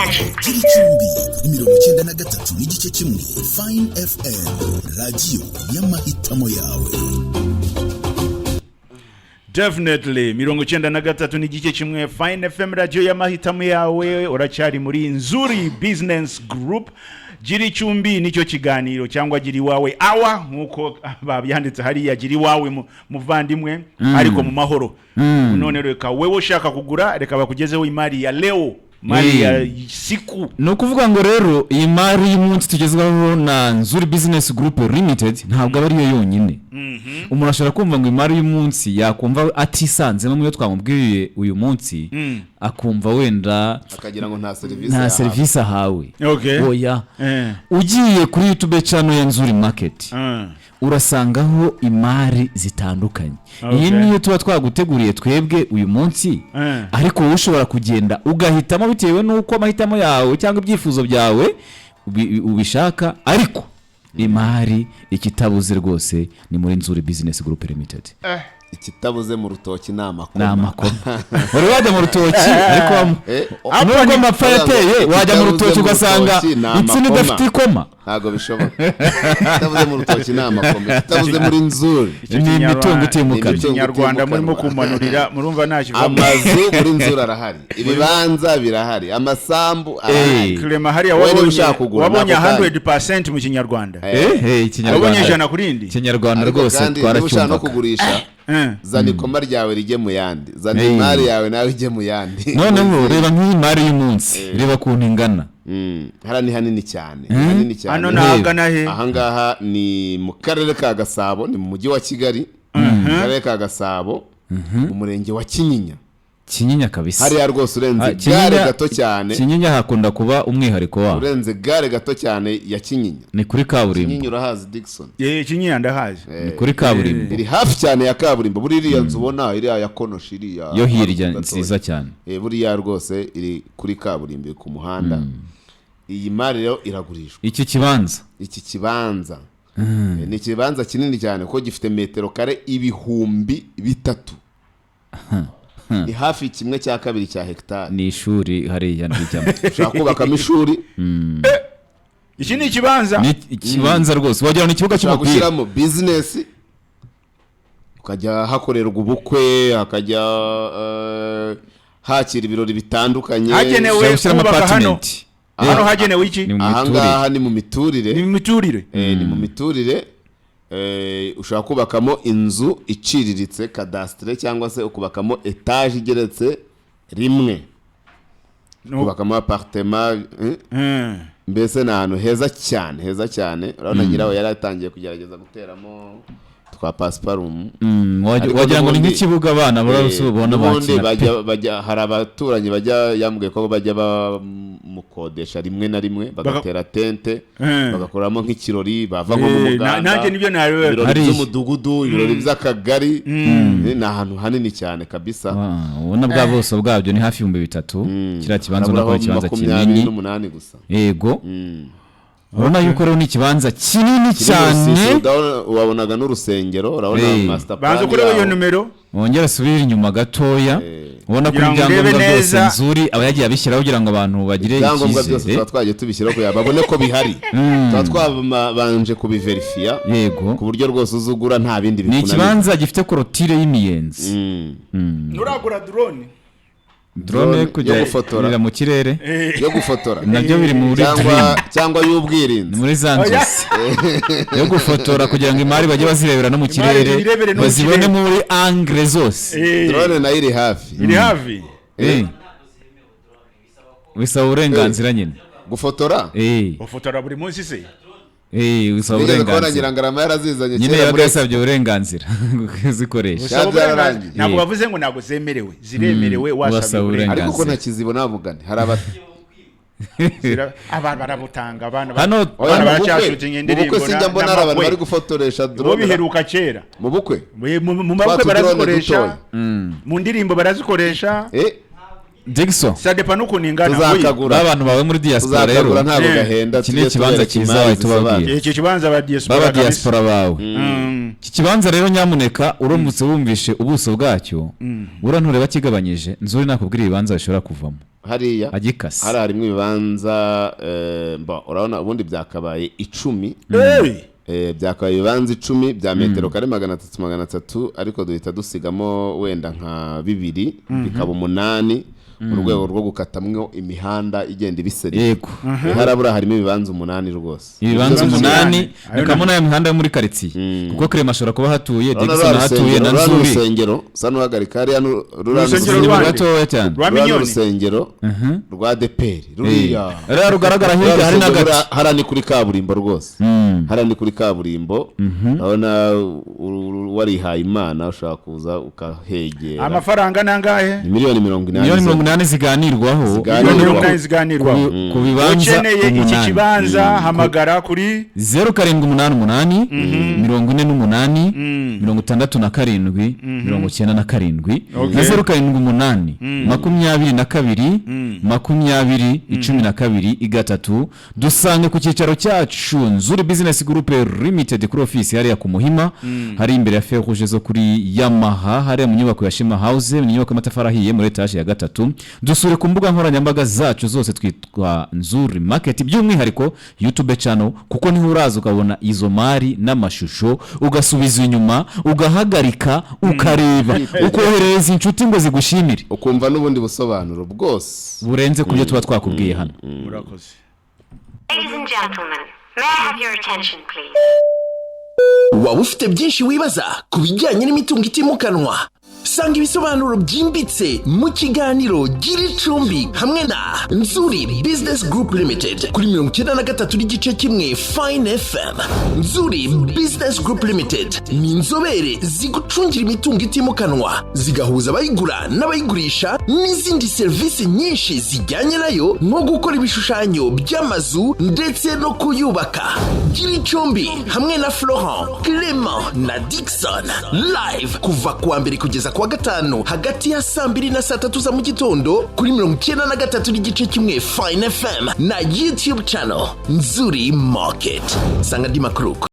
Attention, please. Gicumbi kuri 93.1 Fine FM, radiyo y'amahitamo yawe. Definitely, 93.1 Fine FM, radiyo y'amahitamo yawe. Uracyari muri Nzuri Business Group. Gira icumbi nicyo kiganiro, cyangwa gira iwawe awa, nk'uko babyanditse hariya. Gira iwawe muvandimwe, ariko mu mahoro. None reka wewe ushaka kugura, reka bakugezeho imari ya leo, mari ya siku. Ni ukuvuga ngo rero iyi mari y'umunsi tugezweho na Nzuri Business Group Limited ntabwo aba ariyo yonyine. Umuntu ashobora kumva ngo imari y'umunsi, yakumva atisanzemo mu yo twamubwiye uyu munsi, akumva wenda akagira ngo nta serivisi nta yahawe. serivisi ahawe. Oya. Ugiye kuri YouTube channel ya Nzuri Market, urasangaho imari zitandukanye. Iyi niyo tuba twaguteguriye twebwe uyu munsi, ariko wowe ushobora kugenda ugahitamo bitewe n'uko amahitamo yawe cyangwa ibyifuzo byawe ubishaka. Ariko imari ikitabuze rwose ni muri Nzuri Business Group Limited. Ikitabuze mu rutoki ni amakoma. Ni amakoma. Wari wajya mu rutoki, ariko nubwo amapfa yateye, wajya mu rutoki Ikitabuze mu ugasanga rutoki ni insina amakoma. idafite ikoma? Ntabwo bishoboka. Ikitabuze mu rutoki ni amakoma. Ikitabuze muri Nzuri Icyo Ni imitungo itimukanwa. Ni imitungo Kinyarwanda murimo itimukanwa. kumanurira, murumva nta kivamo. Amazu muri Nzuri arahari, ibibanza birahari, amasambu arahari. Clement, hariya Wowe niba wabonye ushaka kugura, wabonye nako kanya. 100% mu Kinyarwanda. Ikinyarwanda. Wabonye 100 ku rindi. Ikinyarwanda Ariko rwose kandi niba ushaka no twaracyumvaga. kugurisha, zana ikoma ryawe rijye mu yandi, zana imari yawe nawe ijye mu yandi. Noneho reba nk'iyi mari y'umunsi, reba ukuntu ingana. Hariya ni hanini cyane, ni hanini cyane. Hano nahagana he? Ahangaha ni mu Karere ka Gasabo, ni mu Mujyi wa Kigali, mu Karere ka Gasabo, mu Murenge wa Kinyinya. Kinyinya kabisa. Hariya rwose urenze Ah, gare gato cyane. Kinyinya hakunda kuba umwihariko waho. Urenze gare gato cyane ya Kinyinya. Ni kuri kaburimbo. Kinyinya urahazi, Dickson? Kinyinya ndahazi. Ni kuri kaburimbo. Iri hafi cyane ya kaburimbo. Buriya iriya nzu ubona, iriya ya konoshi, iriya Yo hirya, gatoya. nziza cyane. Buriya rwose iri kuri kaburimbo, iri ku muhanda. Iyi mari rero iragurishwa. Iki kibanza. Iki kibanza ni ikibanza kinini cyane kuko gifite metero kare 3000, ni hafi ½ cya hegitari. Ni ishuri hariya rijyamo. Ushobora kubakamo ishuri. Iki ni ikibanza. Ni ikibanza rwose wagira ngo ni ikibuga Ushobora cy'umupira. gushyiramo bizinesi, hakajya hakorerwa ubukwe, hakajya hakira ibirori bitandukanye. Hagenewe Ushobora gushyiramo kubaka hano. apartment. Hano hagenewe iki? Ni mu miturire. Ahangaha ni mu miturire. Ni mu miturire. Ni mu miturire. Ushobora kubakamo inzu iciriritse, kadasitire, cyangwa se ukubakamo etaje igeretse rimwe, kubakamo apartment. Mbese ni ahantu heza cyane, heza cyane. Urabona nyiraho yari atangiye kugerageza guteramo twa pasiparumu. Ariko Wagira ngo ni nk'ikibuga abana ubona n'ubundi bakina pe. Bajya, hari abaturanyi bajya, yambwiye ko bajya bamukodesha rimwe na rimwe, bagatera tente, bagakoramo nk'ikirori, bava nko mu muganda, Nanjye nibyo nareba. ibirori Hariya. by'umudugudu, ibirori by'akagari. Ni ahantu hanini cyane kabisa. Ah, ubona bwa buso bwabyo ni hafi 3000. Kiriya kibanza ubona ko Haraburaho ari ikibanza makumyabiri kinini. n'umunani gusa. Yego, urabona yuko rero ni ikibanza kinini Kiri mu cyane. rusisiro, wabonaga n'urusengero, urabona master plan Banza kureba iyo yaho. nomero. Wongera asubire inyuma gatoya, ubona ko Kugira ngo ibyangombwa urebe byose neza. Nzuri aba yagiye abishyiraho kugira ngo abantu bagire Ibyangombwa byose icyizere. tuba twagiye tubishyiraho kugira ngo babone ko bihari. Tuba twabanje kubiverifiya ku buryo rwose uzugura nta bindi Ni bikunaniye. ikibanza gifite clôture y'imiyenzi. Nturagura drone? Drone Drone kujya yo gufotora. kurira mu kirere. Yo gufotora. Nabyo biri muri Cyangwa dream. cyangwa y'ubwirinzi. Ni muri za nzozi yo gufotora kugira ngo imari bajye bazirebera no mu Imari kirere, zirebere no mu bazibone kirere. muri angle zose. Drone nayo iri hafi. Iri hafi. Bisaba uburenganzira nyine. Gufotora. Ufotora buri munsi se? Bisaba Nigeze kubona uburenganzira. Nyirangarama yarazizanye Nyine kera yabaga muri yasabye uburenganzira kuzikoresha. Usaba uburenganzira. Byararangiye. Ntabwo bavuze ngo ntabwo zemerewe, ziremerewe wasabye Wasaba. uburenganzira. Ariko ko ntakizibona mugani, hari aba Abantu barabutanga, abana Hano- Oya, abana mu bukwe baracyashutinga mu indirimbo bukwe sinjya mbona hari abantu bari gufotoresha bo drone. Biheruka kera. Mu bukwe. Mu Twa mabukwe tudrone barazikoresha, dutoya. mu ndirimbo barazikoresha. Dixon, Ça dépend n'ukuntu ingana. Tuzakagura. Ba bantu bawe muri diaspora rero, Tuzakagura, ntabwo Eh. gahenda. Iki ni Tujye ikibanza tubereka cyiza imari wahita ubabwira. zisobanutse. Iki kibanza ba diaspora baba kabisa. diaspora bawe. Iki kibanza rero, nyamuneka, uramutse wumvishe ubuso bwacyo, buriya ntureba kigabanyije. Nzuri nakubwira ibibanza bishobora kuvamo Hariya agikase. Hariya harimo ibibanza, urabona ubundi byakabaye 10. Hey! Byakabaye ibibanza 10 bya metero kare 300 300, ariko duhita dusigamo wenda nka bibiri, bikaba 8, mu rwego rwo gukatamwo imihanda igenda ibiseri. Harabura harimo ibibanza 8 rwose. Ibibanza Ibibanza 8. 8. Ni kamwe n'aya mihanda yo muri karitsiye, kuko Clement ashobora kuba ahatuye, Urabona Dixon ruriya ahatuye rusengero, na ruriya ni Nzuri. urusengero usa n'uhagarika hariya, ruriya ni Urusengero Ni rwande? gatoya cyane. Rwa ruriya ni Mignonne? urusengero rwa ADEPR ruriya. Ruriya rugaragara hirya hari Ruriya n'agati. Hariya ni kuri kaburimbo rwose, hariya ni kuri kaburimbo. Urabona warihaye Imana, ushobora kuza ukahegera. Amafaranga nangahe? Ni miliyoni 80. Miliyoni 80 ziganirwaho. Ziganirwaho. Miliyoni 80 ziganirwaho. Ku bibanza Ukeneye iki 8. kibanza, hamagara kuri 0788 48 67 97 na 078 22 20 12 3. Dusange ku cyicaro cyacu, Nzuri Business Group Limited, kuri ofisi hariya ku Muhima, hari imbere ya feu rouge zo kuri Yamaha, hariya mu nyubako ya Shema House, mu nyubako y'amatafari ahiye, muri etaje ya gatatu. Dusure ku mbuga nkoranyambaga zacu zose, twitwa Nzuri Market, by'umwihariko YouTube channel, kuko niho uraza ukabona izo mari n'amashusho, ugasubiza inyuma, ugahagarika, ukareba, ukoherereza inshuti ngo zigushimire. Ukumva n'ubundi busobanuro bwose burenze ku byo tuba twakubwiye hano. Murakoze. Ladies and gentlemen, may I have your attention, please? Waba ufite byinshi wibaza ku bijyanye n'imitungo itimukanwa? Sanga ibisobanuro byimbitse mu kiganiro Gira Icumbi hamwe na Nzuri Business Group Limited kuri 93.1 Fine FM. Nzuri Business Group Limited ni inzobere zigucungira imitungo itimukanwa, zigahuza abayigura n'abayigurisha n'izindi serivisi nyinshi zijyanye nayo, nko gukora ibishushanyo by'amazu ndetse no kuyubaka. Gira Icumbi hamwe na Florent, Clement na Dixon, live kuva kuwa mbere kugeza kuwa gatanu, hagati ya saa 2 na saa 3 za mu gitondo, kuri 93.1 Fine FM na YouTube channel Nzuri Market. Sanga andi makuru.